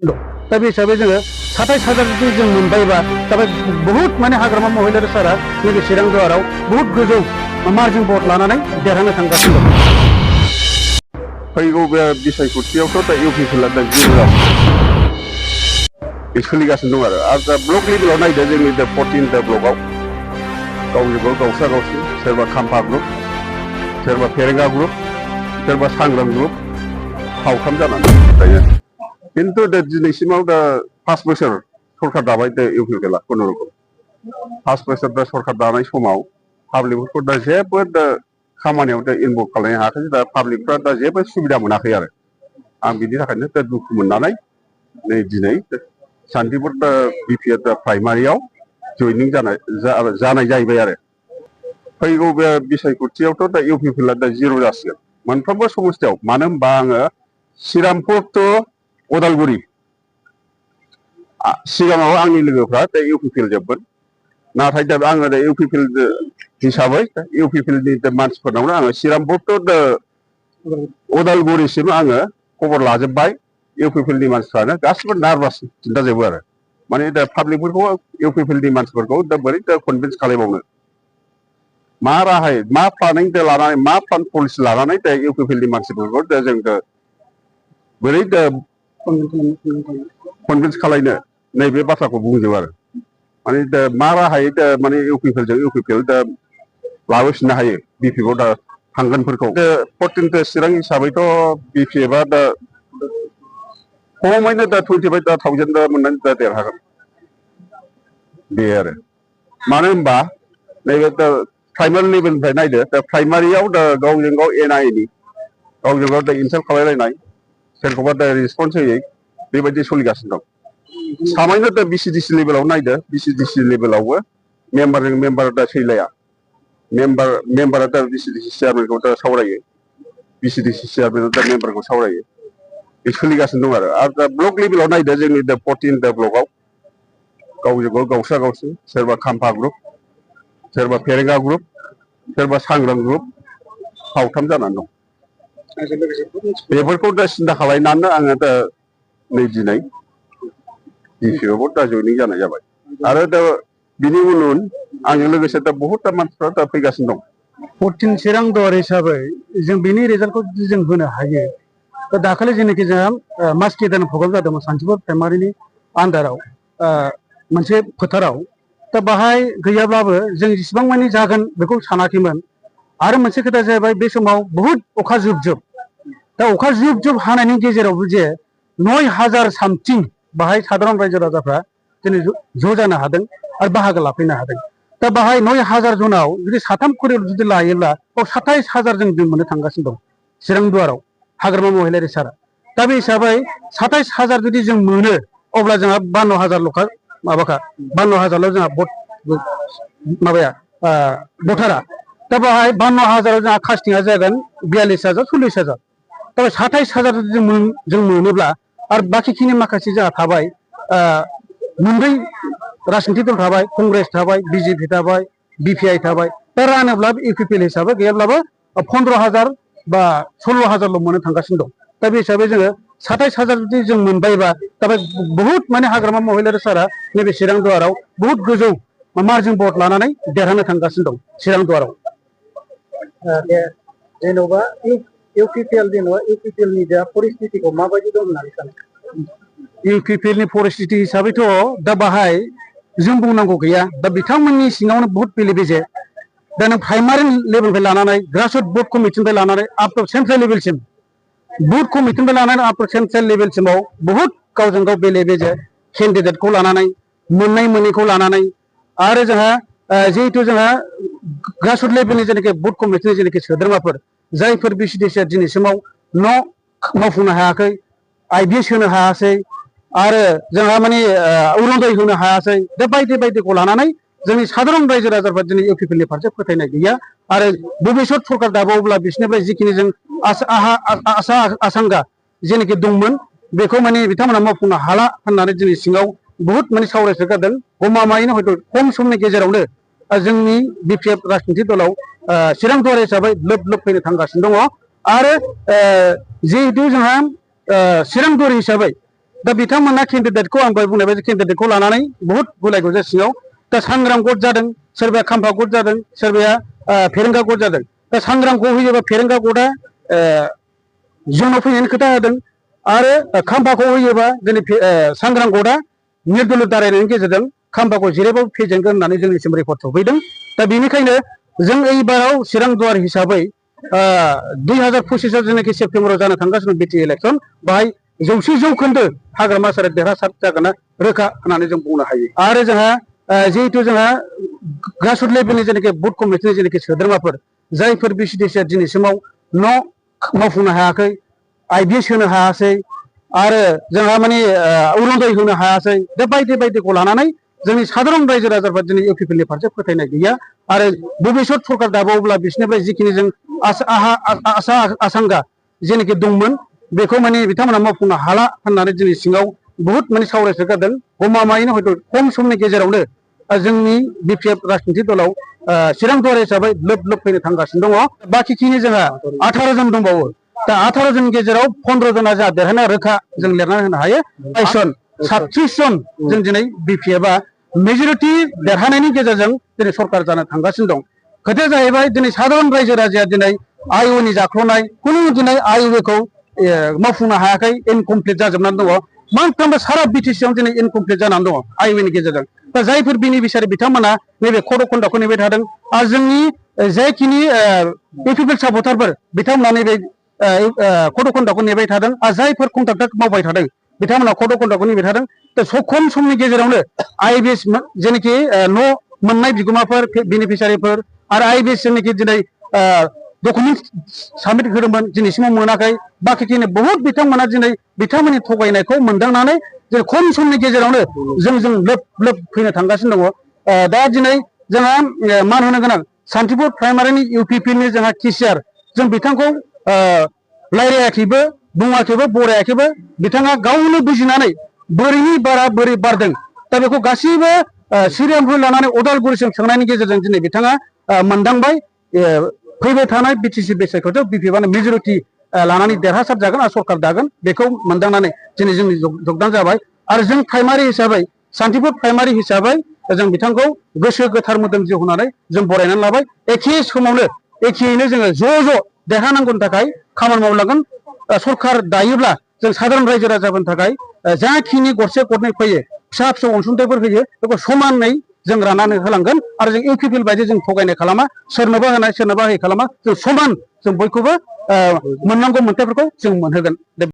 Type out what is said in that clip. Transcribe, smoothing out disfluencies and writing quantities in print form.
दा बे हिसाबै जोङो 27,000 जुदि जों मोनबायबा दा बहुत माने हाग्रामा महिलारि सारा नैबे चिरां दुवाराव बहुत गोजौ मार्जिन भट लानानै देरहानो थांगासिनो दं। फैगौ बे बिसायख'थियावथ' दा इउपिपिएलआ दा जिर'आव सोलिगासिनो दं आरो दा ब्लक लेभेलाव नायदो जोंनि दा 14 दा ब्लकआव गावजों गाव गावसा गावसि सोरबा खाम्फा ग्रुप सोरबा फेरेंगा ग्रुप सोरबा सांग्रां ग्रुप फावथाम जानानै दायो किन्तु दा दिनैसिमाव दा 5 बोसोर सरकार दाबाय दा इउपिपिएलआ खुनुरुखुम 5 बोसोर दा सरकार दानाय समाव पाब्लिकफोरखौ दा जेबो दा खामानियाव दा इनभल्भ खालामनो हायाखै दा पाब्लिकफ्रा दा जेबो सुबिदा मोनाखै आरो आं बिनि थाखायनो दा दुखु मोननानै नै दिनै सान्तिपुर दा बिपिएफ दा प्राइमारियाव जयनिं जानाय जाहैबाय आरो फैगौ बे बिसायख'थियावथ' दा इउपिपिएलआ दा जिर' जासिगोन मोनफ्रोमबो समस्थियाव मानो होनबा आङो श्रीरामपुर टु उदालगुरि सिगाङाव आंनि लोगोफ्रा दा इउपिपिएल जोबमोन नाथाय दा आङो दा इउपिपिएल हिसाबै इउपिपिएलनि दा मानसिफोरनावनो आङो श्रीरामपुर टु उदालगुरिसिम आङो खबर लाजोब्बाय इउपिपिएलनि मानसिफ्रानो गासिबो नार्भास खिन्थाजोबो आरो माने दा पाब्लिकफोरखौ इउपिपिएलनि मानसिफोरखौ दा बोरै दा कनभिन्स खालामबावनो मा राहायै मा प्लानिं दा लानानै मा प्लान पलिसि लानानै दा इउपिपिएलनि मानसिफोरखौ दा जों दा बोरै दा कनभिन्स खालामनो नैबे बाथ्राखौ बुंजोबो आरो माने दा मा राहायै दा माने इउपिपिएल दा लाबोफिननो हायो बिपिएफआव दा थांगोनफोरखौ दा 14 चिरां हिसाबैथ' बिपिएफआ दा खमैनो दा 25,000 दा मोननानै दा देरहागोन बे आरो मानो होनबा नैबे दा प्राइमारि लेभेलनिफ्राय नायदो दा प्राइमारियाव दा गावजों गाव एना-एनि गावजों गाव दा इनसाल्ट खालामलायनाय सोरखौबा दा रेसपन्स होयै बेबायदि सोलिगासिनो दं सामान्य दा बिसिडिसि लेभेलाव नायदो बिसिडिसि लेभेलावबो मेम्बारजों मेम्बार दा सैलाया मेम्बारा दा बिसिडिसि चेयारमेनखौ दा सावरायो बिसिडिसि चेयारमेना दा मेम्बारखौ सावरायो बे सोलिगासिनो दं आरो दा ब्लक लेभेलाव नायदो जोंनि दा 14 दा ब्लकआव गावजों गाव गावसा गावसि सोरबा खाम्फा ग्रुप सोरबा फेरेंगा ग्रुप सोरबा सांग्रां ग्रुप फावथाम जानानै दं बेफोरखौ दा सिन्था खालामनानै आङो दा नै दिनै बिपिएफआव दा जयनिं जानाय जाबाय आरो दा बिनि उन आंजों लोगोसे दा बहुत दा मानसिफ्रा दा फैगासिनो दं 14 चिरां दुवार हिसाबै जों बिनि रिजाल्टखौ जुदि जों होनो हायो दा दाखालि जेनाखि जोंहा मास केदारनि प्रग्राम जादोंमोन सान्तिपुर प्राइमारिनि आन्दाराव मोनसे फोथाराव दा बाहाय गैयाब्लाबो जों जेसेबां मानि जागोन बेखौ सानाखैमोन आरो मोनसे खोथा जाहैबाय बे समाव बहुत अखा जुब जुब दा अखा जुब जुब हानायनि गेजेरावबो जे 9,000 सामथिं बाहाय साधारन रायजो राजाफ्रा दिनै ज' जानो हादों आरो बाहागो लाफैनो हादों दा बाहाय 9,000 जनाव जुदि साथाम खरियाव जुदि लायोब्ला 27,000 जों मोननो थांगासिनो दं चिरां दुवाराव हाग्रामा महिलारि सारा दा बे हिसाबै 27,000 जुदि जों मोनो अब्ला जोंहा 52,000 ल'खा माबाखा 52,000ल' जोंहा माबाया भटारा दा बाहाय 52,000 जोंहा कास्टिंआ जागोन 42,000 40,000 दा 27,000 जुदि जों मोनोब्ला आरो बाखिखिनि माखासे जोंहा थाबाय मोनब्रै राजनितिक दल थाबाय कंग्रेस थाबाय बिजेपि थाबाय बिपिआइ थाबाय दा रानोब्ला इउपिपिएल हिसाबै गैयाब्लाबो 15,000 बा 16,000ल' मोननो थांगासिनो दं दा बे हिसाबै जोङो 27,000 जुदि जों मोनबायबा दा बहुत माने हाग्रामा महिलारि सारा नैबे चिरां दुवाराव बहुत गोजौ मार्जिन भट लानानै देरहानो थांगासिनो दं चिरां दुवाराव जेन'बा इउपिपिएलनि दा परिस्थितिखौ माबायदि दं होननानै सानो इउपिपिएलनि परिस्थिति हिसाबैथ' दा बाहाय जों बुंनांगौ गैया दा बिथांमोननि सिङावनो बहुत बेले बेजे दा नों प्राइमारि लेभेलनिफ्राय लानानै ग्रासरुट बुथ कमिटिनिफ्राय लानानै आप टु सेन्ट्रेल लेभेलसिम बुथ कमिटिनिफ्राय लानानै आप टु सेन्ट्रेल लेभेलसिमाव बहुत गावजों गाव बेले बेजे केन्डिडेटखौ लानानै मोननाय मोनैखौ लानानै आरो जोंहा जिहेतु जोंहा ग्रासरुट लेभेलनि जेनाखि बुथ कमिटिनि जेनाखि सोद्रोमाफोर जायफोर बिसिडिसिआ दिनैसिमाव न' मावफुंनो हायाखै आइबिएस होनो हायासै आरो जोंहा माने अरुनदय होनो हायासै दा बायदि बायदिखौ लानानै जोंनि साधारन रायजो राजाफ्रा दिनै इउपिपिएलनि फारसे फोथायनाय गैया आरो भबिष्यत सरकार दाबावोब्ला बिसोरनिफ्राय जिखिनि जों आसा आसांगा जेनाखि दंमोन बेखौ माने बिथांमोना मावफुंनो हाला होननानै दिनै सिङाव बहुत माने सावरायसोगारदों गमामायैनो हयथ' खम समनि गेजेरावनो जोंनि बिपिएफ राजनितिक दलाव चिरां दुवार हिसाबै लोब लोब फैनो थांगासिनो दङ आरो जिहेतु जोंहा चिरां दुवार हिसाबै दा बिथांमोना केन्डिडेटखौ आं दहाय बुंनाय बायदि केन्डिडेटखौ लानानै बहुद गुलाय गुजाय सिङाव दा सांग्रां गट जादों सोरबाया खाम्फा गट जादों सोरबाया फेरेंगा गट जादों दा सांग्रांखौ होयोबा फेरेंगा गटआ जोंनाव फैनायनि खोथा होदों आरो खाम्फाखौ होयोबा जोंनि सांग्रां गटआ निर्दल दारायनायनि गेजेरजों खाम्फाखौ जेरैबाबो फेजेनगोन होननानै जोंनिसिम रिपर्ट सफैदों दा बेनिखायनो जों एबाराव चिरां दुवार हिसाबै 2025 जेनाखि सेप्तेम्बराव जानो थांगासिनो बिटि इलेक्सन बाहाय 100% हाग्रामा सारा देरहासार जागोन रोखा होननानै जों बुंनो हायो आरो जोंहा जिहेतु जोंहा ग्रासरुट लेभेलनि जेनाखि बुथ कमिटिनि जेनाखि सोद्रोमाफोर जायफोर बिसिडिसिआ दिनैसिमाव न' मावफुंनो हायाखै आइबिएस होनो हायासै आरो जोंहा माने अरुनदय होनो हायासै दा बायदि बायदिखौ लानानै जोंनि साधारन रायजो राजाफ्रा दिनै इउपिपिएलनि फारसे फोथायनाय गैया आरो भबिष्यत सरकार दाबावोब्ला बिसोरनिफ्राय जिखिनि जों आसा आसांगा जेनाखि दंमोन बेखौ माने बिथांमोना मावफुंनो हाला होननानै दिनै सिङाव बहुद माने सावरायसोगारदों गमामायैनो हयथ' खम समनि गेजेरावनो जोंनि बिपिएफ राजनितिक दलाव चिरां दुवार हिसाबै लोब लोब फैनो थांगासिनो दङ बाखिखिनि जोंहा 18 जन दंबावो दा 18 जन गेजेराव 15 जना जोंहा देरहानाय रोखा जों लिरनानै होनो हायो 37 जन जों दिनै बिपिएफआ मेजरिटि देरहानायनि गेजेरजों दिनै सरकार जानो थांगासिनो दं खोथाया जाहैबाय दिनै साधारन रायजो राजाया दिनै आइअनि जाख्ल'नाय कुनु दिनै आइअखौ मावफुंनो हायाखै इनकमप्लिट जाजोबनानै दङ मोनफ्रोमबो सारा बिटिसिआव दिनै इनकमप्लिट जानानै दङ आइअनि गेजेरजों दा जायफोर बेनिफिसियारि बिथांमोना नैबे कड अफ कन्डाक्टखौ नेबाय थादों आरो जोंनि जायखिनि इउपिपिएल सापर्टारफोर बिथांमोना नैबे कड अफ कन्डाक्टखौ नेबाय थादों आरो जायफोर कन्ट्राक्टर मावबाय थादों बिथांमोना कड अफ कन्डाक्टखौ नेबाय थादों दा खम समनि गेजेरावनो आइबिएस जेनाखि न' मोननाय बिगोमाफोर बेनिफिसियारिफोर आरो आइबिएस जेनाखि दिनै डकुमेन्ट साबमिट होदोंमोन दिनैसिमाव मोनाखै बाखिखिनि बहुद बिथांमोना दिनै बिथांमोननि थगायनायखौ मोनदांनानै जों खम समनि गेजेरावनो जों लोब लोब फैनो थांगासिनो दङ दा दिनै जोंहा मान होनो गोनां सान्तिपुर प्राइमारिनि इउपिपिएलनि जोंहा केसिआर जों बिथांखौ रायलायाखैबो बुङाखैबो बरायाखैबो बिथाङा गावनो बुजिनानै बोरैनि बारा बोरै बारदों दा बेखौ गासैबो सिरियामखौ लानानै अदालगुरिसिम सोंनायनि गेजेरजों दिनै बिथाङा मोनदांबाय फैबाय थानाय बिटिसि बिसायख'थियाव बिपिएफआनो मेजरिटि लानानै देरहासार जागोन आरो सरकार दागोन बेखौ मोनदांनानै दिनै जोंनि जगदान जाबाय आरो जों प्राइमारि हिसाबै सान्तिपुर प्राइमारि हिसाबै जों बिथांखौ गोसो गोथार मोदोम जिउ होनानै जों बरायनानै लाबाय एखे समावनो एखेयैनो जोङो ज' देरहानांगौनि थाखाय खामानि मावलांगोन सरकार दायोब्ला जों साधारन रायजो राजाफोरनि थाखाय जाखिनि गरसे गरनै फैयो फिसा फिसौ अनसुंथाइफोर होयो बेखौ समानै जों राननानै होलांगोन आरो जों इउपिपिएल बायदि जों थगायनाय खालामा सोरनोबा होनाय सोरनोबा होयै खालामा जों समान जों बयखौबो मोननांगौ मोन्थायफोरखौ जों मोनहोगोन